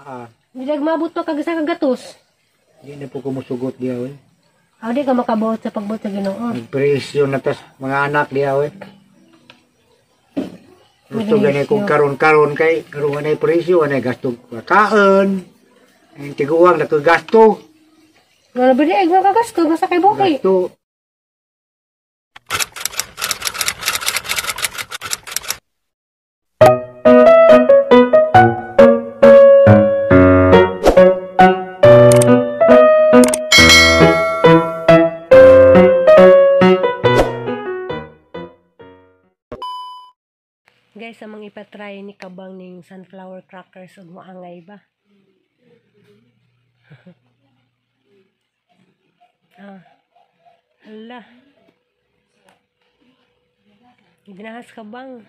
Kuha. Hindi nagmabot pa kag isa ka gatos. Hindi na po kumusugot diya eh. Ah, di ka makabuot sa pagbuot sa Ginoo. Nagpresyo na tas mga anak diya eh. Gusto gani kung karon-karon kay karon anay presyo anay gasto kaon. Ang tiguang nakagasto. Nga ba di ay makagasto basta kay buhi. Gasto. Guys, amang ipatry ni Kabang ning sunflower crackers ug moangay ba? Ah. Hala. Ginahas Kabang.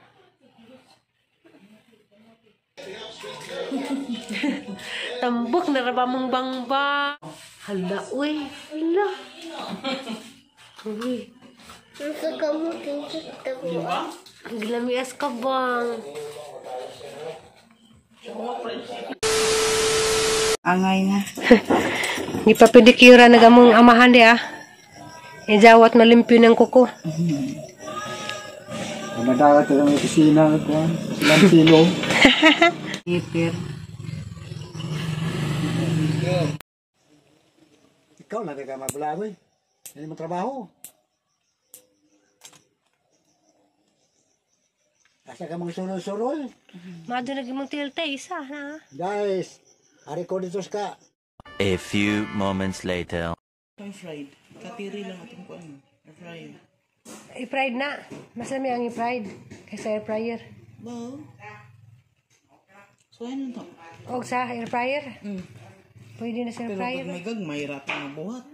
Tambok na ra ba mong bangba? Hala, uy. Hala. Uy. Glamias Kabang. Angay na. Gipapedicure na gamong amahan di ah. Ijawat malimpyo ng kuko. Nadawat ang opisina ko. Silang silo. Ipir. Ikaw lang ka magbulawi. Hindi mo trabaho. Asa ka mong sunod-sunod? Mado na gimong tilta isa na. Guys, ari ko dito ka. A few moments later. Itong fried. Katiri lang itong kuan. Air fryer. I-fried na. Mas lami ang i-fried kaysa air fryer. Ba? So ano to? Og sa air fryer? Mm. Pwede na sa air Pero fryer. pag may gagmay rata nga buhat.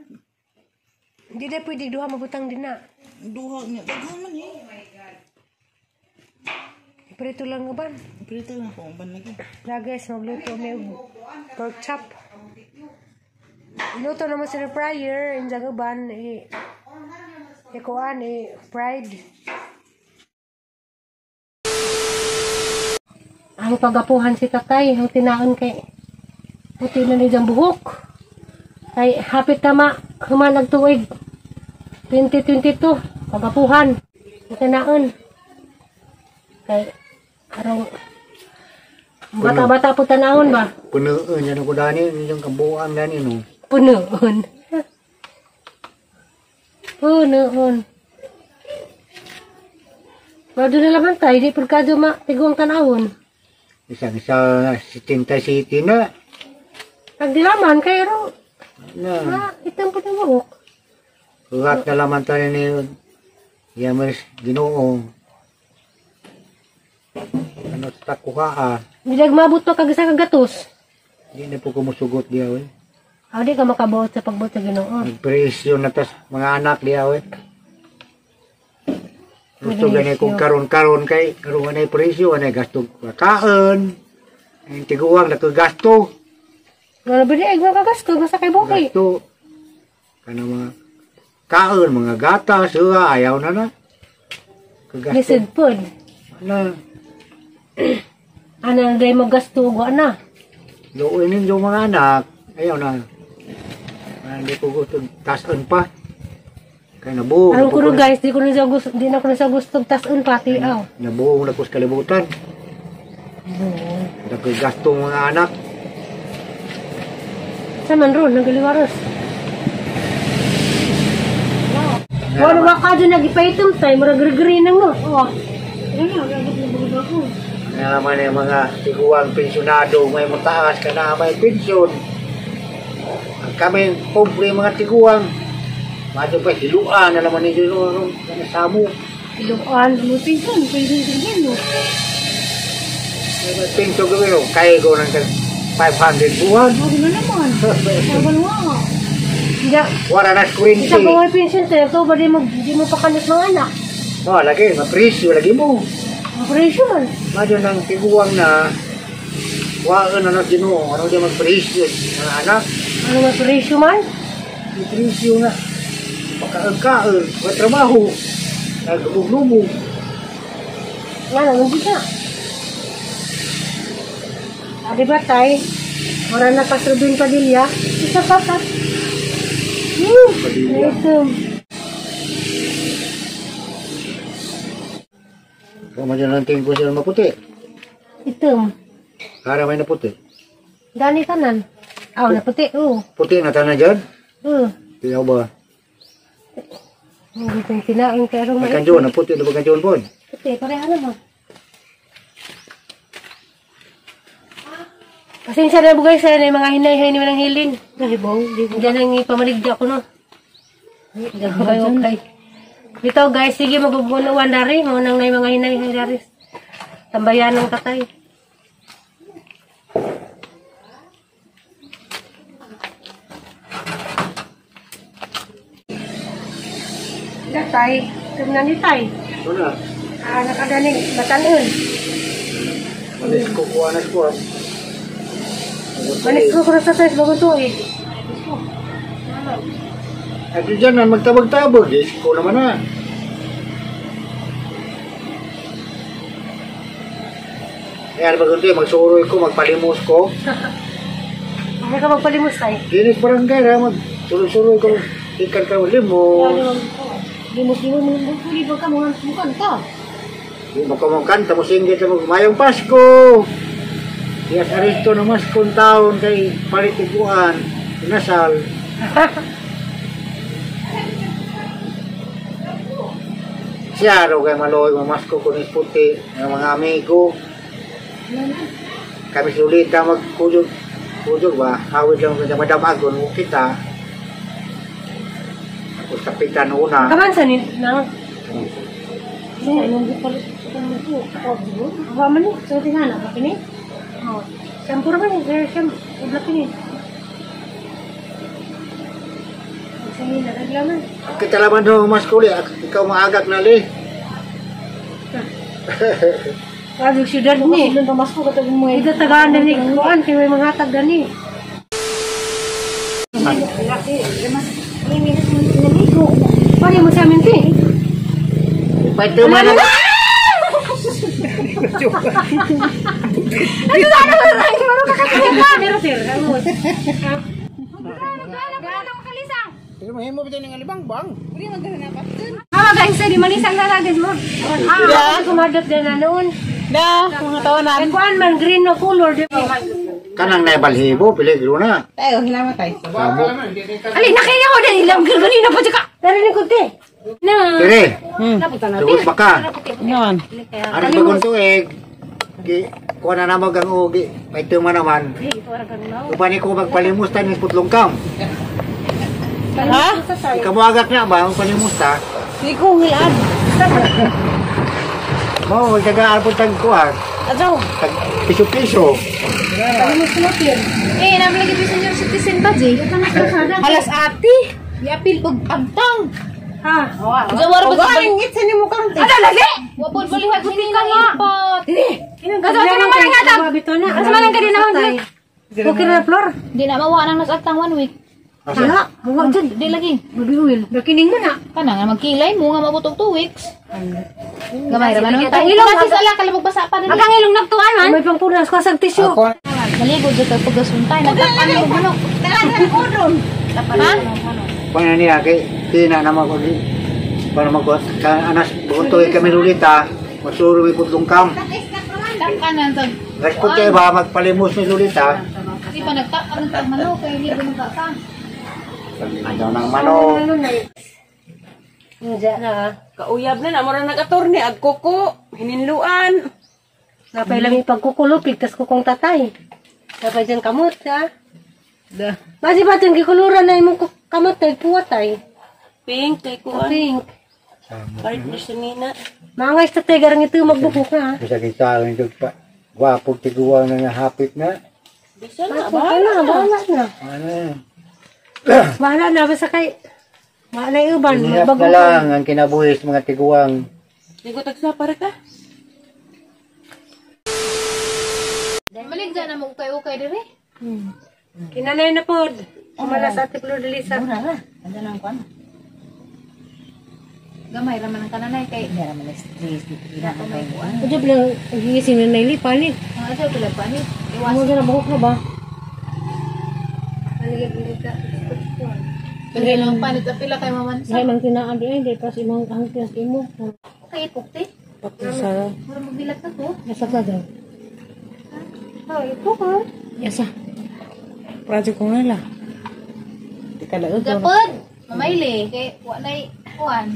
Hindi na pwede duha mabutang din na. Duha niya. Daghan man eh. Iprito lang uban. Prito lang ko uban lagi. Na guys, magluto may pork chop. Iluto naman sa air fryer, injang uban i ikuan i fried. Ang pagapuhan si tatay, ang tinaon kay puti na niyang buhok. Kay hapit tama human ang tuig. 2022, pagapuhan. Ang tinaon. Kay arong bata-bata po tanahon ba? Punoon yan ako dani, yung kabuang dani no. Punoon. Punoon. Mado na laman tayo, di pagkado matiguang tanahon. Isang isa 70 city na. Pagdilaman, kay ro, Na, ma, itang po ng buhok. lahat na laman tayo ni Yamas Ginoo. Ano sa kuha ah. Hindi nagmabot pa kag isa ka gatos. Hindi na po kumusugot diya eh. Ah, di ka makabuot sa pagbuot sa Ginoo. Nagpresyo na tas mga anak diya eh. Gusto gani kung karon-karon kay karon anay presyo anay gasto kaon. Ang tiguang nakagasto. Nga ba di ay makagasto basta kay buhi. Gasto. Kana mga kaon mga gatas ayaw na na. Kagasto. Lisod pod. Na. Ana na day mo gasto ug na. Luoy ninyo mga anak, ayaw na. Hindi ko gusto tasan pa. Kaya nabuo. Aron kuno guys, di ko na sa gusto, di na ko na sa gusto tasun pati aw. Nabuo na ko sa kalibutan. Nagagasto mga anak. Sa man ron nagaliwaros. Wala wa ka dyan nagipaitom tay, murag green nang no. Oh. Kaya naman yung mga tiguang pensyonado, may mataas ka na may pensyon. Ang kami, pobre mga tiguang. Madyo pa, hiluan na naman ninyo no, samo. Hiluan, may pensyon, pensyon din no. May pensyon gawin, no? Kaya ko ng 500 buwan. Huwag na naman. Huwag na. Ya. Wala na kurinti. Isa ko may pensyon tayo, ito ba di mo pakanas mga anak? No, lagi, mapresyo, lagi mo. Mapresyo man. Madyo ng tiguang na, waan na na Ginoo, ano di magpresyo, mga anak? Ano mapresyo man? Mapresyo na. Pagkaon-kaon, may trabaho, naglubog-lubog. Nga, nalugod na. Ah, di ba, tay? Mura na pas Rubin Padilla. Padilla. Ito. Kung man dyan ang tingin ko sila maputi. Itom. Para may naputi. Dani tanan. Aw, naputi. Oo. Puti na tanan dyan. Oo. Tiyaw ba? Hindi itong kinain kay Arong May mais. kanjon, naputi na ba kanjon po? Puti, pareha naman. Pasensya na bugay sa mga hinay-hinay ni ng hilin. Diyan ang ipamaligya ko no. Okay, okay. Bitaw guys, sige magugunuan dari. Munang na yung mga hinay-hinay dari. Tambayan ng tatay. Tatay, tumnan ni tay. Ito na. Ah, nakadaning batanon. Manis ko kuha na kuha. Manis ko sa tatay sa bagong tuig. At dyan na, magtabag-tabag. Yes, ko naman na. Ayan, bagunti, magsuroy ko, magpalimos ko. Hindi ka magpalimos tay. Dinis barangay ra, magsuroy-suroy ko. Ikan ka limos. Limos-limos mo mo ka mga mukan ka. Di mo kumungkan, tapos inggit mo, mayong Pasko! Diyas Aristo na mas kung taon kay palitiguan, inasal. Siya raw kay maloy, mamasko ko ni puti, ng mga amigo. Kami sulita magkuyog, kuyog ba? Awit lang sa Madam Agon, mo kita. Tapos kapitan una. Kaman sa ni nang. Nung palit ko. Wa man ni, so tingana ba kini? Oh. Sampur man ni, siyam ubla kini. Sige na naglaman. Kita laman do mas kuli, ikaw maagak na li. Sabi siyudad ni. Ito tagaan na ni kuan kay may mga hatag gani. Pari mo sa amin ti. Ipay man na. Pero sir, amos. Ah, guys, di manisang na guys mo. Ah, kumadot din na noon. Na, mga tawanan. Ay kuan man green na color di ba? Kanang naibalhibo, peligro na. Tayo, hinamatay. Samo. Ali nakaya ko din ilang ganina pa ka. Narinig ko te. Na. Dire, Napunta na. tugot ba ka? Ngayon. Ano ba kung tuig? Gi, kuha na naman ang ugi. May tuma naman. Upan ko magpalimusta ni putlong kam. Ha? Ikaw mo agak na ba ang palimusta? Hindi ko hilaan. Mo, magtagaan po tag kuha. Ato. Tag piso-piso. Eh, namin lagi pa senior citizen ba, Jay? Halas ate. Yapil pag pagtang. Ha. Jawar ba sa Ingit sa nimo karon. Ano lagi? Wapod baliwag sini na ipot. Kaso ito naman ang hatag. Asa man ang kanina ang Okay na floor. Di na mawa nang nasagtang one week. Asa? Wala, buwa dyan. Di lagi. Baby oil. Dakining mo na. Kana nga magkilay mo nga mabutog 2 weeks. Gamay ra man ang Ang ilong, Kasi sa ala kalabog basa pa din. Ang ilong nagtuan man. May pangpunas ko sa tissue. Maligo jud kag pagasuntay nagtapan mo manok. Ha? Paano niya kay tina naman ko di. Para magkuha ka anas bukod kami lulita, magsuro may putlong kam. Takanan sa Guys, po kayo ba magpalimos ni lulita? di pa nagtapan ng manok kay hindi ko magkaka. Ayaw ng manok. Ano na eh. Diyan na ah. Kauyab na na, mura nag-atorne, agkuko, hininluan. Napay lang ipagkukulupig, tas kukong tatay. Napay dyan kamot, ha? Da. Basi ba dyan gikuluran na imong kamot na ipuwat ay? Pink, kay kuan. Pink. Partner sa nina. Mga tatay garang ito magbuhok na, ha? Bisa kita ang pa. Gwapo tiguan na nga hapit na. Bisa na, Bahala na, bahala na. Ano? Bahala na, basta kay... Wala na uban, Hirap magbago na lang ang kinabuhi sa mga tiguang. Di ko tagsa para ka. Maligda na mo ukay-ukay dire. Kinanay na pod. Umala sa ate Flor de Lisa. Gamay ra man ang kananay kay Ujo bilang gigising na naili, palit. mga ato pila pa ni. Ano dyan na buhok na ba? Pwede lang panit apila kay mamansa. Ay, mang tinaan di ay, di pas imong ang tiyan imo. Kay ipok te. Sara. Mura magbilat na to. Yasa ka daw. Oh, ito ka. Yasa. Project ko nga la. Di ka laot. Gapod. Mamayli kay wa nay kuan.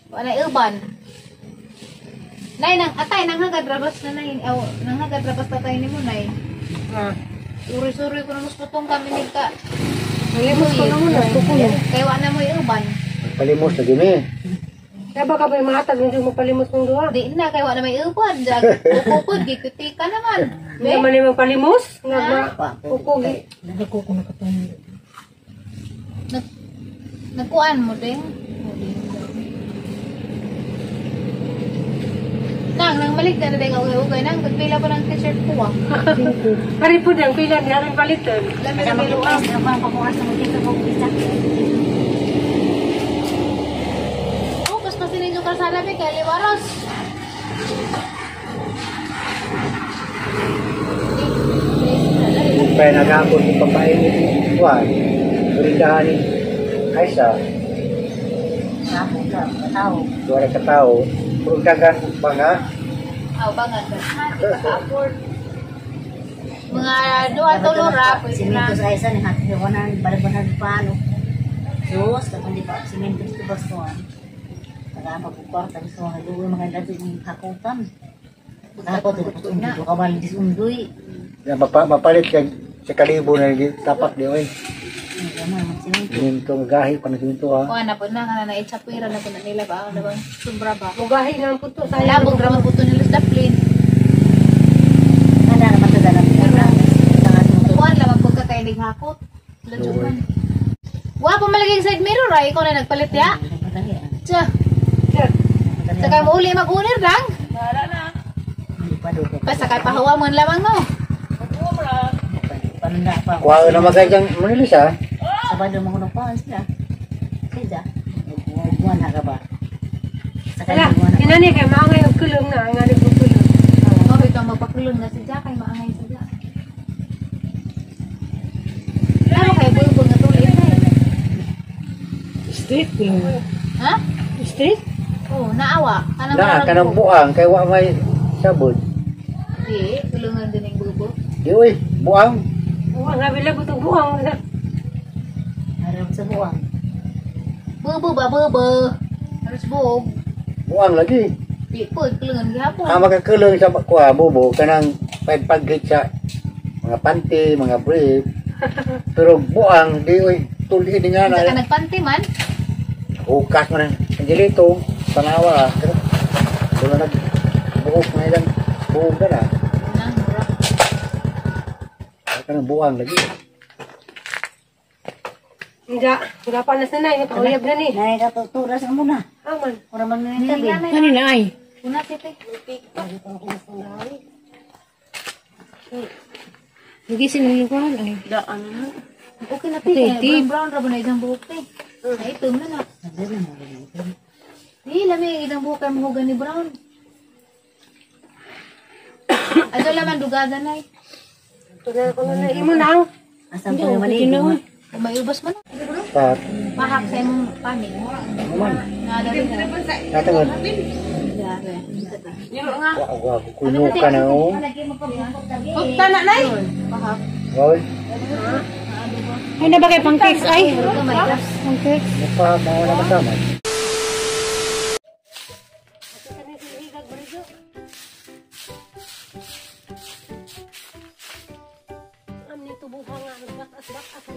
Wa nay uban. Nay nang atay nang hagad rabas na nay. Aw, nang hagad rabas tatay nimo nay. Ah. Uri-suri ko na mas putong kami nigka. Malimos ko na mo na. Kay wa na mo uban. Palimos na gini. Kaya baka may mahatag hindi mo palimos ng duha. Di na kay wa na may uban. Jag kukupod gikuti ka naman. Hindi naman yung magpalimos. Nga ma kukugi. Nagkuko na katong. Nagkuan mo din. Nang, nang balik na na ugay-ugay nang pagpila pa ng t-shirt ko ah. Hari po dang pila niya rin palitan. Lami na kilo ah. Oh, pas pasin ninyo kalsada be kay Liwaros. Kaya nagapon ni papainit ni Juan. Berindahan ni Kaisa. Dua ka tao. Puro dagan banga. Aw bangan ka. Di ka ka-afford. Mga duha tulo ra pwede na. Simento sa isa ni hati wanan balabanan paano. Sus, katong di pa simento sa bastuan. Taga pagkukwarta sa mga luwi mga dati ng hakutan. Ako to na ka bal disundoy. Ya, mapalit kag sa kalibo na tapak di oy. Simento gahi pa na simento ha. Kuan na po na kana na itsapwira na po na nila ba ang labang sobra ba. Mugahi na ang puto. Sayang. Labog ra man po to nila sa plane. Kada naman sa dalam Kuan lamang po ka kay naghakot. Ladyo man. Wa pa malagay side mirror ay ikaw na nagpalit ya. Tsa. Sakay mo uli mag-uner lang. Pasakay pahawa mo lamang no. Kuha na magay kang manilis ha. Sabado mo kuno pa sila. Sila. Buwan na ka ba? Wala. Inani kay maangay og kulong na. Ang aling kulong. Oh, ikaw magpakulong na si Jack kay maangay sa Jack. Laro kay bulbul nga tuloy eh. Street. Ha? Street? Oh, naawa. Kanang Na kanang buang kay wa may sabod. Di, tulungan din ang bulbul. Di oy, buang. Buang nga bila butong buang. Harap sa buwang. Bulbul ba bulbul. Harus buog. Buang lagi. Di po, tulungan gihapon. Ang makakulong sa kuha bubo kanang pagpagit sa mga panty, mga brief. Pero buang di oy, tuloy di nga Unsa ka na. nagpanty man? Hukas man ang Angelito, tanawa. Pero wala nag buhok na ilang buhok na. Nang mura. Kanang buang lagi. Nga, nga pa na sanay, nakauyab na ni. Nay ka turas mo na. Aman. Ora man ni tabi. Ano na ay? Una tete. Nagising ng lugar ay. Daan na. Okay na te. Brown brown ra ba na isang buhok te. Ay itom na na. Di lami ang isang buhok kay mahugan ni brown. Ato laman dugagan ay. Ito na ko na imo na ang. Asa pa maligo. May ubos man. Pa, Pahak sa imong panig. man. Nadali na. Natangon. Niro nga. Wa wa kuno ka na oh. Hugta na nay. Pahak. Oy, Ay na ba kay pang cakes ay? Gamay ra. Pang cakes. pa mao na kasama. Am ni tubuha nga bakas bakas.